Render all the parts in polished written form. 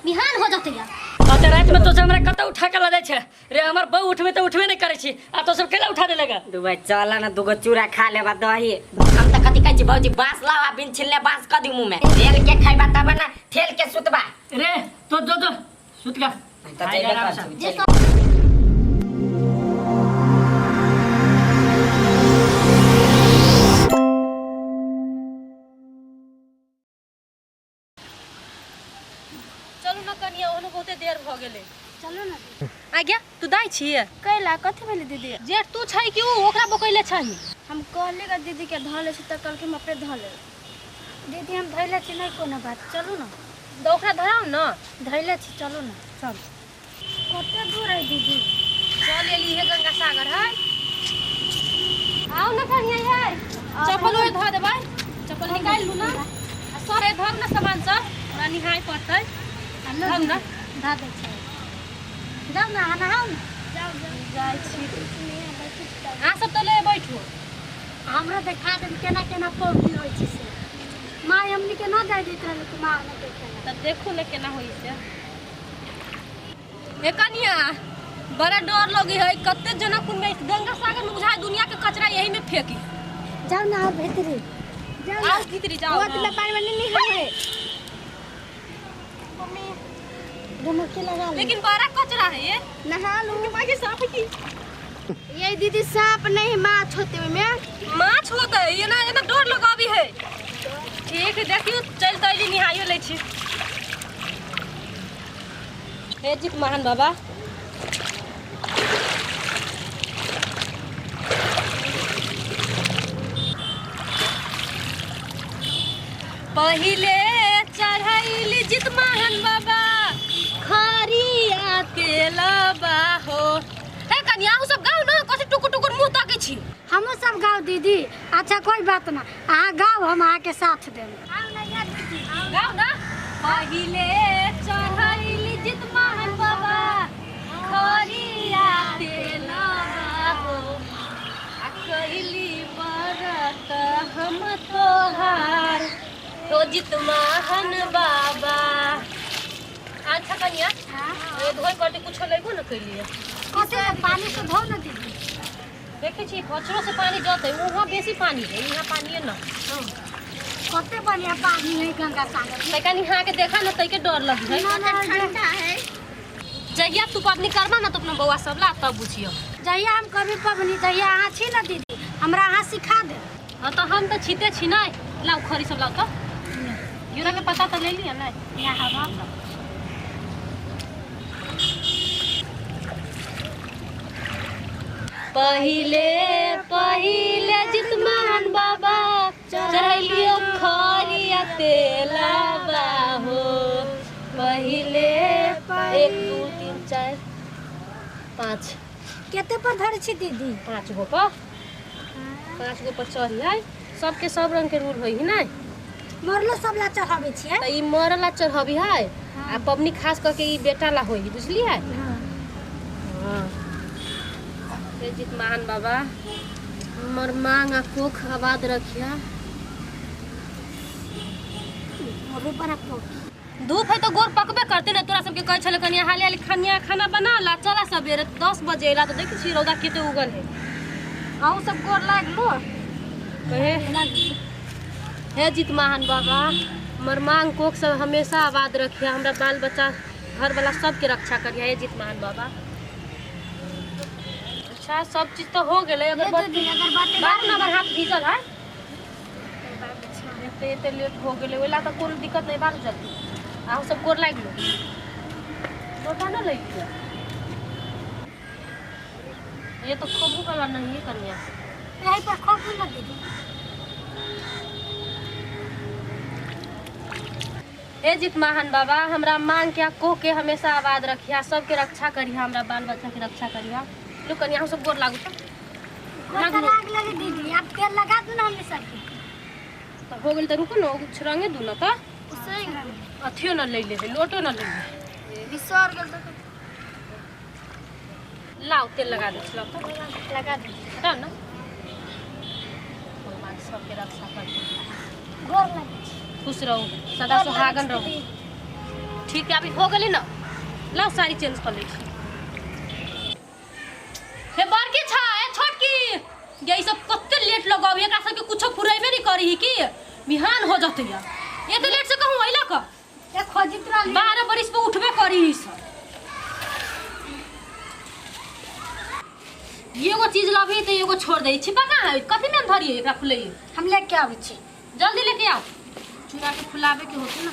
बिहान हो जतै यार। अते रात में तो से हमरा कतौ उठा के ल जाइ छै रे। हमर बहू उठबे त उठबे नहीं करै छी आ तो सब केला उठा देलेगा। दुबई चल ना, दूगो चूड़ा खा लेबा दही। हम त कथी कहै छी भौजी, बांस लावा बिन छिलने बांस क दी मुंह में। ठेल के खैबा तब ना ठेल के सुतबा। रे तो जो जो सुत गा। त जइबे आराम से। कर जे चलू न कनिया, ओहनो बहुते देर भ गेलै। चलू ना। आ गया तू दाइ छियै? कैला कथी भेलै दीदी? जेठ तू छै कि ऊ ओकरा बकैले छही? हम कहली गा दीदी के धऽ ले छी तऽ कहलकै हम अपने धऽ लेबै। दीदी हम धैले छी, नहीं कोनो बात, चलू ना। तऽ ओकरा धराउ न। धैले छी, चलू ना। चल। कते दूर है दीदी? चल एली हे गंगा सागर है। आओ न कनिया यै, चप्पल ओए धऽ देबै, चप्पल निकालि लू न आ सब ए धर न सामान सब, हमरा निहाय पड़तै। धर न। धऽ दै छै। जाउ ना, अहाँ नहाउ ना। जाउ जाउ। जाइ छी। अहाँ सब तऽ ले बैठू। हमरो देखा देब केना केना पौड़ी होइ छै से। माय हमनी के न जाय दैत रहलै कुमार में देखे ला। तऽ देखू ने केना होइ छै। हे कनिया, बड़ा डर लगे है, कते जना कुन में गंगा सागर में बुझाय दुनिया के कचरा यही में फेंकी। जाउ ना और भीतरी जाउ ना। आओ भीतरी जाओ। बहुत में पानी वानी नहीं है। मम्मी दोनों के लगा ले। लेकिन बड़ा कचरा है ये। नहा लू। के मागे सांप की। ये दीदी सांप नहीं माछ होते ओहिमे। माछ होते है ये ना, ये ना डर लगाबी है। ठीक है देखियो, चल तो अइली निहाइयो लै छी। हे जीत महान बाबा, पहिले चढ़ैली जित महान बाबा खरिया तेलबा हो। हे कनिया, अहूँ सब गाउ न, कथी टुकुर टुकुर मुँह ताकै छी? हमहूँ सब गाओ दीदी। अच्छा कोई बात ना, अहाँ गाओ, हम अहाँ के साथ देब। आओ ना यार दीदी, आओ। गाउ न। पहिले चढ़ैली जित महान बाबा खरिया तेलबा हो, आ कैली बरत हम तोहार हो जित महान बाबा। अच्छा कनिया, ये धोइ पड़तै, कुछो लेबो न कैलियै। कथी से पानी से धो ना दीदी। देखै छी कचरो से पानी जतै, वहाँ बेसी पानी है, यहाँ पानिए न। कते बढ़िया पानी है गंगा सागर में। तैका निहा के देखा न, तैके डर लगी है। ना, ना, ठंडा है। जहिया तू पबनी करबा न तो अपना बौआ सब ला तब बुझियो। जहिया हम करबी पबनी तहिया अहाँ छी ना दीदी, हमरा अहाँ सिखा देब। हाँ तो हम तो छीते छी नै, लाउ खरी सब लाउ। तो यूरा के पता तो ले लिया नै। यहाँ हवा। पहिले पहिले जितमान बाबा चढ़लियो खरिया तेलबा हो। पहिले 1 2 3 4 5। कते पर धरै छी दीदी? 5 गो पर। 5 गो पर चढ़ियै। सबके सब रंग के रूल होइ है नै। मरलो सब ला चढ़ाबै छियै? तऽ ई मरला चढ़ाबी है आ पबनी खास करके ई बेटा ला होइ है, बुझलियै? हाँ। हे जित महान बाबा, हमर मांग आ कोख आबाद रखिया। मोरू बड़ा पोखी। धूप है तो गोर पकबे करते ने। तोरा सबके कहै छलै कनिया हाली हाली खानिया खाना बना ला, चला सबेरे 10 बजे एला तो देखै छी रौदा कते उगल है। अहूँ सब गोर लागलो। कहे हे जित महान बाबा, हमर मांग कोख सब हमेशा आबाद रखिया, हमरा बाल बच्चा घर वाला सबके रक्षा करिया। हे जित महान बाबा। अच्छा सब चीज तो हो गेलै, ये अगरबत्ती दीदी अगरबत्ती बारू न, हमर हाथ भीजल है। एते एते लेट हो गेलै, ओहि ला तऽ कोनो दिक्कत नहि। बारू जल्दी, अहूँ सब गोर लागि लो। लोटा न लै लिअ। ये तो खोबू वाला नहीं है कन्या। यही पर खोपू ना दीदी। हे जित महान बाबा, हमरा मांग के कोह के हमेशा आबाद रखिया, सबके रक्षा करिया, हमरा बाल बच्चा के रक्षा करिया। लो कन्या, हम सब गोर लागू तो। गोर तऽ लाग लेली दीदी, आब तेल लगा दू ना हमनी सबके। तो हो गेल, तो रुको न, कुछ रंगे दू न तो। अथियो न ले लेबै, लोटो न ले लेबै। बिसर गेल तऽ। लाओ तेल लगा दे, लाओ तो लगा दे। हटाओ ना। भगवान सबके रक्षा करते। गोर लगै छी। खुश रहू, सदा सुहागन रहू। ठीक। ठीक है अभी हो गेलै ना, लाओ साड़ी चेंज कर लै छी। हे बड़की छा ए छोटकी ये सब कते लेट लगाव, एकरा सबके कुछो फुरेबे नहीं करी की बिहान हो जतै। ये तो लेट से कहूं अइला क ए खोजित रहली 12 बरिस पे उठबे करी सब। एगो चीज लाबी त एगो छोड़ दे छिपा कहां है, कथि में धरिए एकरा फुलैए? हम लेके आबै छी, जल्दी लेके आओ। चूड़ा के फुलावे के होते ना,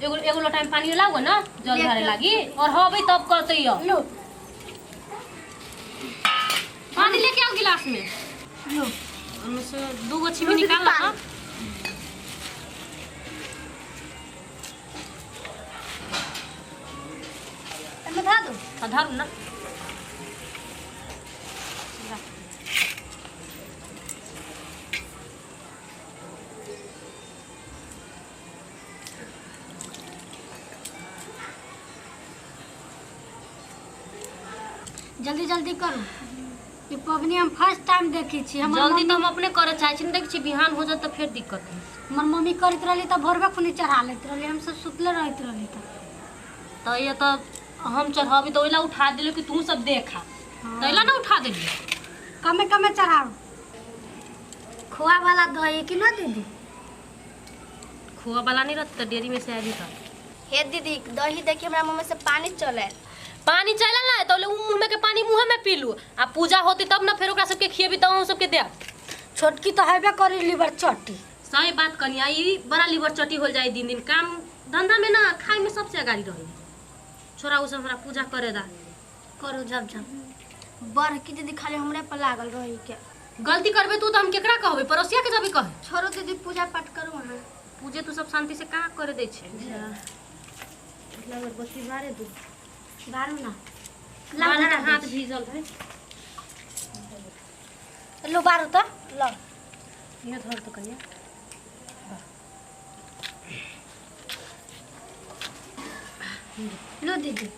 एगो एगो लोटा में पानी लाओ ना, जल धरे लागी और होबे तब करते यो। लो पानी लेके आओ गिलास में, लो ओमे से दूगो छिमी निकाल ना। एमे धर दो। हां धर ना। जल्दी जल्दी करू, ये पबनी हम फर्स्ट टाइम देखै छी। हमर जल्दी तो हम अपने करे चाहै छी, देखै छी बिहान हो जात त फेर दिक्कत है। हमर मम्मी करैत रहली त भोरबे खुनी चढ़ा लैत रहली, हम सब सुतले रहैत रहली। त ये त हम चढ़ाबी त ओइला उठा देलियो कि तू सब देखा, त एला ना उठा देलियो। कमे कमे चढ़ाओ। खोआ वाला दही कि ना दीदी? खोआ वाला नहीं रहत त डेयरी में से आ जेता। हे दीदी दही देखी हमरा मुंह में से पानी चले, पानी चला ना तो उ मुंह में के पानी मुंह में पी लू। आ पूजा होती तब ना फेर ओकरा सबके खिएबी त हम सबके देब। छोटकी तो हेबे करी लीवर चटी। सही बात कनिया, ई बड़ा लीवर चटी हो जाई दिन दिन, काम धंधा में ना खाई में सबसे अगाड़ी रही। छोरा उ सब हमरा पूजा करे दा करू जब जब। बड़की दीदी खाली हमरा पर लागल रही के। गलती करबे तू त हम केकरा कहबे, पड़ोसिया के जबे कहे। छोरो दीदी पूजा पाठ करू अहाँ। पूजे तू सब शांति से कहां करे दै छै? अगरबत्ती बारे दू, बारू ना लाल हाथ भीजल है। लो बारू त लो ये धर तो कनिया। लो दीदी।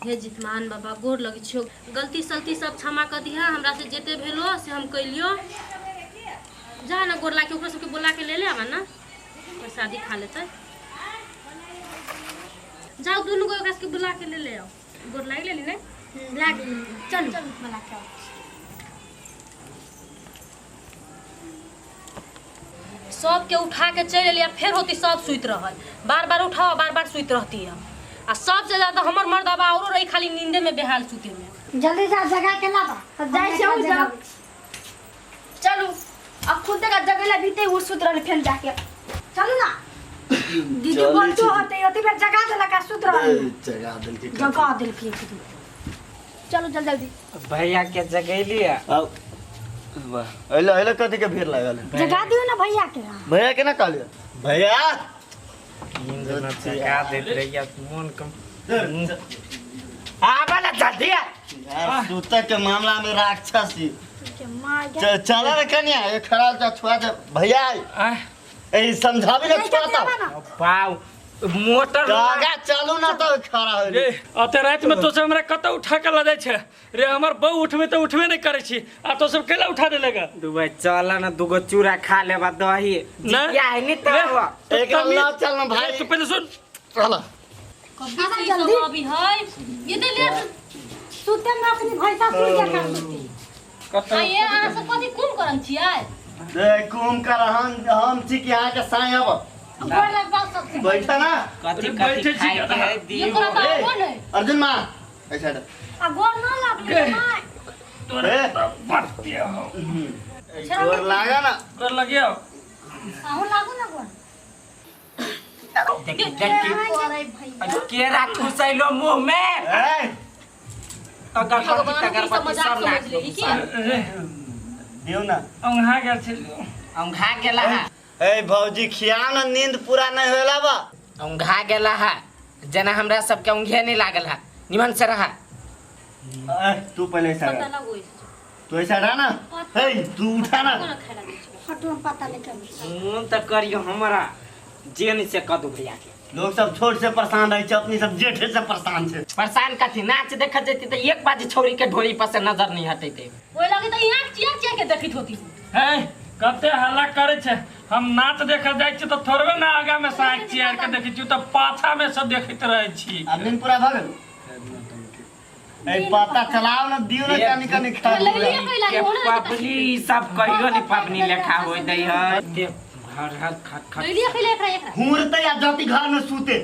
हे जितमान बाबा गोर लगे छियो, गलती सलती सब क्षमा कर दिहा, हमरा से जेते भेलो से हम कइलियो। जा ना गोर लाके ओकरा सबके बोला के ले ले आवा ना, प्रसादी खा लेतै। जाओ दोनों को ओकरा सबके बुला के ले ले आओ। गोर लाग लेली ने? लाग लेली। चलू बुला के आओ। सबके उठा के चलि एलियै, फेर होती सब सुति रहल, बार बार उठाओ बार बार सुति रहती है। आ सबसे ज्यादा हमर मर्दबा औरो रही खाली नींदे में बेहाल सुते में। जल्दी जा जगा के लाबा। जाइ से जाओ। चलू अब खुद का जगेला भीते उ सुत रहल फेन जाके। चलू ना दीदी बोलतो होते अति बेर जगा देलक आ सुत रहल। जगा देलकी, जगा देलकी। चलू जल्दी जल्दी। भैया के जगैली अब वाह अइला अइला कथी के भीड़ लागल है? जगा दियो ना भैया के। भैया के ना कहलियो भैया नींद ना जगा देत रहिया मन कम आबा ना जल्दी यार। सुते के मामला में राक्षस ही के मां चला रे कनिया, ये खड़ा जा छुआ दे भैया। ए समझाबी ना छुआता बाव मोटर आगा चलू ना तो खड़ा हो रे। अते रात में तो सब हमरा कत उठा के ल जाय छै रे? हमर बहू उठबे त उठबे नहीं करै छी, आ तो सब केला उठा देलेगा? दुबई चल ना दूगो चूड़ा खा लेबा दही जिया है नि त एक ला चल ना भाई। तू पहले सुन चल कभी जल्दी अभी है ये ते लेट सुते में अपनी भैंसा सुन के कर सुती। आ ये अहाँ सब कथी कुम करन छियै? दे कुम कर हम छी कि अहाँ के साई अब गोर लगबाओ सबसे। बैठा ना कथी कथी खाए के है ये दियो। तोरा त कोन है? अर्जुन मां ऐसा आ गोर ना लागले मां तोरे बढ़ती हो गोर लागा ना। गोर लगियो आहू लागू ना गोर। देखी देखी केरा ठुसैलो मुंह में। ए अगरबत्ती तगरबत्ती सब नाक दियो ना। औंघा गेल छै, औंघा गेला है। ए भौजी खिया ना, नींद पूरा नहीं होला बा। औंघा गेला है जना हमरा सबके औंघे नहीं लागल है, निमन से रहा। ए तू पहले ऐसा पता लगो तू ऐसा रहा ना। ए तू उठा ना। हटो हम पता लेके मन त करियो हमरा जेन से कदू भैया के। लोग सब छोट से परेशान रहे छै, अपनी सब जेठे से परेशान छै। परेशान कथी, नाच देखत जैती त एक बाजी छोरी के ढोरी पर से नजर नहीं हटेते। ओइ लगे त यहाँ चिया चिया के देखित होती है। कते हल्ला करै छै। हम नाच देखऽ जाइ छी तऽ थोड़बे ने आगा में से आँखि चियार के देखै छी, तऽ पाछा में से देखैत रहै छी। आब नींद पूरा भऽ गेल? ए पता चलाओ ना, दियो ना कनी कनी खा। लैलिए कैला के ओना पबनी ई सब कहियो नहीं पबनी लेखा होय दै है। ते हर हर खट खट लैलिए कैला एकरा एकरा घूरते या जाती घर में सूते।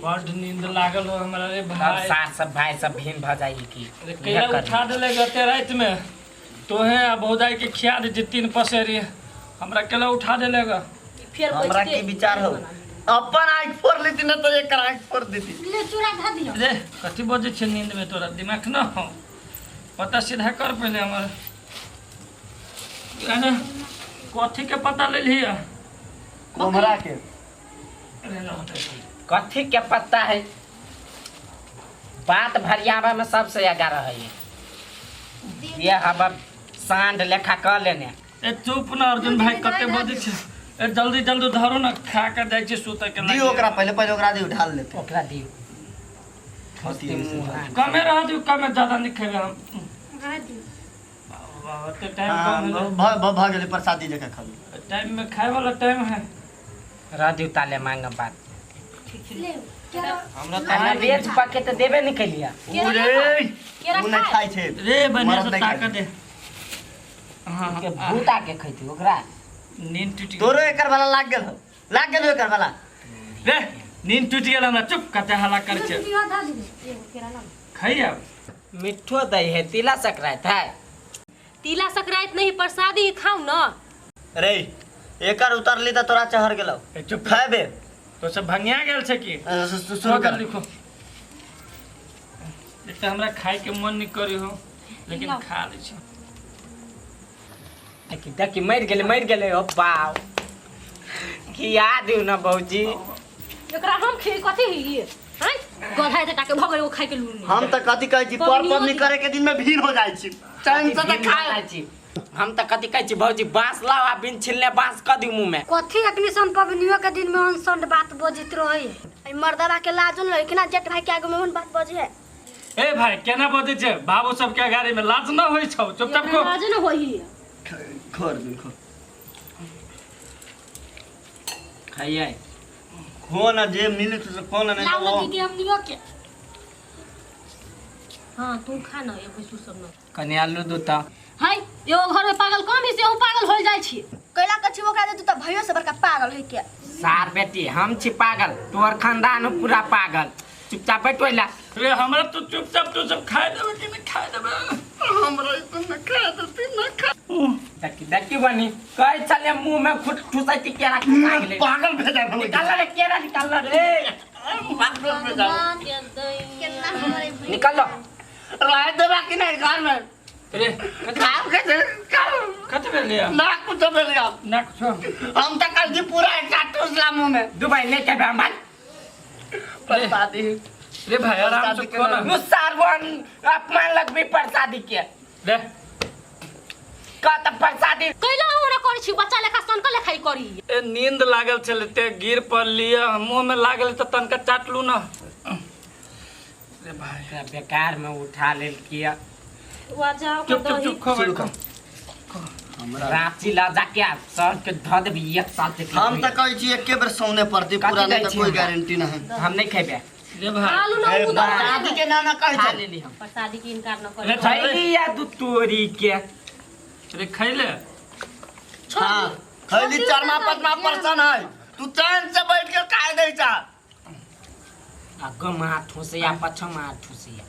बड नींद लागल हो हमरा रे तब भाई। सार सब भाई सब भिन्न भ जाई की। अरे कैला उठा देले गते राति में, तोहे आ भौजाई के खिया दे 3 पसेरी, हमरा केला उठा देले ग। फेर हमरा की विचार हो, अपन आँख फोड़ लेती ना तो एक आँख फोड़ देती। ले चूड़ा धा दियो। रे कथी बजै छै नींद में, तोरा दिमाग न हो? पता सीधा कर पहले हमर। अरे कथी के पता ले लिया? कोमरा के। अरे ना होतै। कथी के पत्ता है? बात भरियाबा में सबसे आगा रहे है ये। हवा सांड लेखा कर लेने। ए चुप न अर्जुन भाई, कते बजै छै? ए जल्दी जल्दी धरू न, खा के जाइ छी सुतै के। दियो ओकरा पहले, पहले ओकरा दियो, ढाल लेते। ओकरा दियो। हंसी ऐसे। कमे रह दियो, कमे, ज्यादा नहीं खेबै हम। रह दियो। बाबा, ओते टाइम हाँ, कम भेलै। भ भ भ गेलै, प्रसादी जकाँ खाबी। टाइम में खाय वाला टाइम है। रह दियो ताले मांग बात। ले केरा। हमरा खाना वेज पके तो देबे नहीं केलिया। उ रे केरा उ नहीं खाइ छै। रे बढ़िया मरद से नहीं खाइ ताकत छै। दे। हाँ। के भूत आके खैती ओकरा। नींद टूटि गेल। तोरो एकर वाला लाग गेल हो, लाग गेल हो एकर वाला। रे नींद टूटि गेल हमरा, चुप, कते हल्ला करै छै। दियो धा दियो एगो केरा ला। खै आब। मिठो दही है, तिला सकरात है। तिला सकराइत नहीं, प्रसादी ही खाऊ न। रे एकर उतरली त तोरा चहर गेलौ। ए चुप, खेबे। तो सब भंगिया गेल छै की? शुरू कर। लिखो। एक तऽ हमरा खाय के मन नहीं करी हो, लेकिन खा लै छी। देखी देखी, मर गेलै मर गेलै, ओ बाव खिया दियो ना भौजी। एकरा हम खे कथी है ये हैं गधा एते टाके भऽ गेल, ओ खाय के लूर नहीं। हम त कथी कहै छी, पर पबनियो पबनी दिन। करे के दिन में भीड़ हो जाइ छी, चैन से त खा। छी हम त कथी कहै छी भौजी, बांस लाओ आ बिन छिलने बांस क दियो मुंह में। कथी अखनी सन पबनियो के दिन में अनसन बात बजैत रहे है। ए मर्दवा के लाजो न केना जेठ भाई के आगू में ओहन बात बजे है। ए भाई, केना बजै छै बाबू सबके गाड़ी में? लाज न होइ छौ? चुपचाप एकरा खो। लाज न होई। खोर दे, खो। खाइए। खो ना, जे मिले तो खो ना, नहीं लाओ तो ना वो दीदी हमनियो के। हाँ तू खा न, ये भैंसुर सब न। कनी आलू दू त। हाय एगो घर में पागल कम ही से एहू पागल हो जाइ छी। कैला कछि ओकरा दे, तू त भइयो से बड़का पागल है के। सार बेटी, हम छी पागल, तोहर खानदान पूरा पागल। चुपचाप बैठो ला। रे हमरा तो चुपचाप तू सब खाय देबे कि नहीं खाय देबे? हमरा इतना न खा देती न खा। देखी देखी बनी कहै छले मुंह में खुट ठुसैती केरा खा गेलै। पागल भेजा हम। निकाल रे केरा, निकाल रे। पागल भेजा। केना हमरे भई। निकाल लो। रह देबा कि नहीं घर में? रे खाओ के खाओ। कते भेल लिया? ना कुछ भेल गया। ना कुछो। हम त कल जी पूरा एक ठुसला मुंह में। दुबई नहीं खेबे हम भाई। प्रसादी। रे भाई आराम से खो ना। नु सारवन अपमान लगबी प्रसादी के। रे का त प्रसादी। कैला हमरा करै छी बच्चा लेखा सनक लेखा ही करी। ए नींद लागल छलै ते गिर पड़लियै, मुंह में लागल तऽ तनका चाटलू न। रे भाई एकरा बेकार में उठा लेल किया। वा जाओ चुप चुप चुप, खो भाई, खो। हमरा रांची ला जाके सर के ध देबी एक साल तक। हम त कहै छी एके बेर सौने पड़ती कथी पूरा, नहीं दै त छी कोई हमरा? गारंटी नहीं। हम नहीं खेबे। रे भाई आलू न ए, उ दो। प्रसादी के ना ना कहै खा छै। लेली हम। प्रसादी के इनकार न रे करी। खा ले। खैली या दू तोरी के। रे खैले। हाँ खैली, चरमा पचमा परसन है, तू चैन से बैठ के खाए दे चा। अगम हाथ ठूसैया पछम हाथ ठूसैया।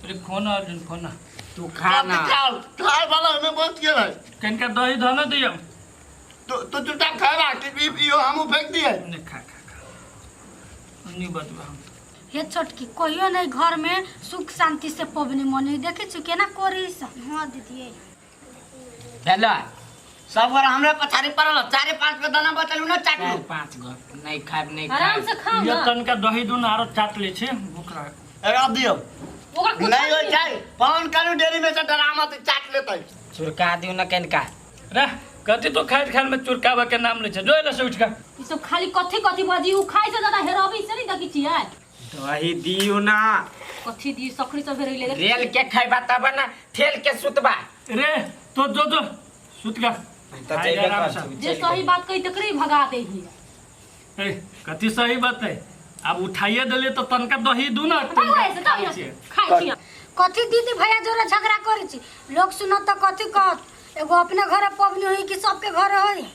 रे खो ना अर्जुन, खो ना। तू खा ना। खाओ, खाए वाला हमें बच गेल है। कनिका दही धऽ न दियौ। तो तो चुपचाप खाएबा कि इहो हमहूँ फेंक दिए? नहीं, खा खा खा, नहीं बचबा हम। हे छोटकी, कहियो नहीं घर में सुख शांति से पबनी मनी, देखे छी केना करी सब। हां दीदी। हेलो। सब गोरा हमरा पछाड़ी पड़ल, 4-5 गो दाना बचल न चाटलू। 4-5 गो नहीं खाब, नहीं आराम खाब। से खाओ ये ना। तनका दही दून आरो चाट ले छी, भूख लागल। एकरा दियौ। ओकरा कुछ नहीं हो जाए पवन कानू डेयरी में से डरामा तो चाट लेतै। चुरका दियो ना कनिका। रे कथी तो खाइत खान में चुरकाबा के नाम लै छै, जो एले से उठ के। ई सब खाली कथी कथी बजी, उ खाइ से ज्यादा हेरबी से नहीं देखी छियै। दही दियो ना। कथी दी सखरी सब हेरैले। रेल के खैबा तब ना ठेल के सुतबा। रे तो जो जो सुत गा। त खाइ जइबे आराम से। करतौ। जे सही बात कही तकरे भगा देही। ए कथी सही बात है? अब उठाइए देलिए तो तनका दही दू ना। भागो ऐसे तब यहाँ से। खाइ छी। कथी दीदी भैया जोरे झगड़ा करै छी? लोग सुनत त कथी कहत? एगो अपने घरे पबनी होई कि सबके घरे होई?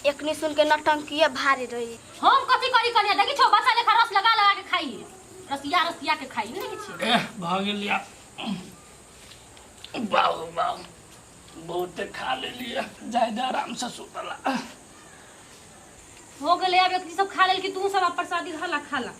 एकनी सुन के नटंकिया भारी रही। हम कथी करी कनिया? देखी छौ बच्चा लेखा रस लगा लगा के खाई, रसिया रसिया के खाई नहीं देखी छी। एह भऽ गेलिया बाबू बाबू बहुत खा लेलिए, जाय दे आराम से सुतला। हो गेलै अब एक सब खा लेल कि तू सब अब प्रसादी खाला खाला।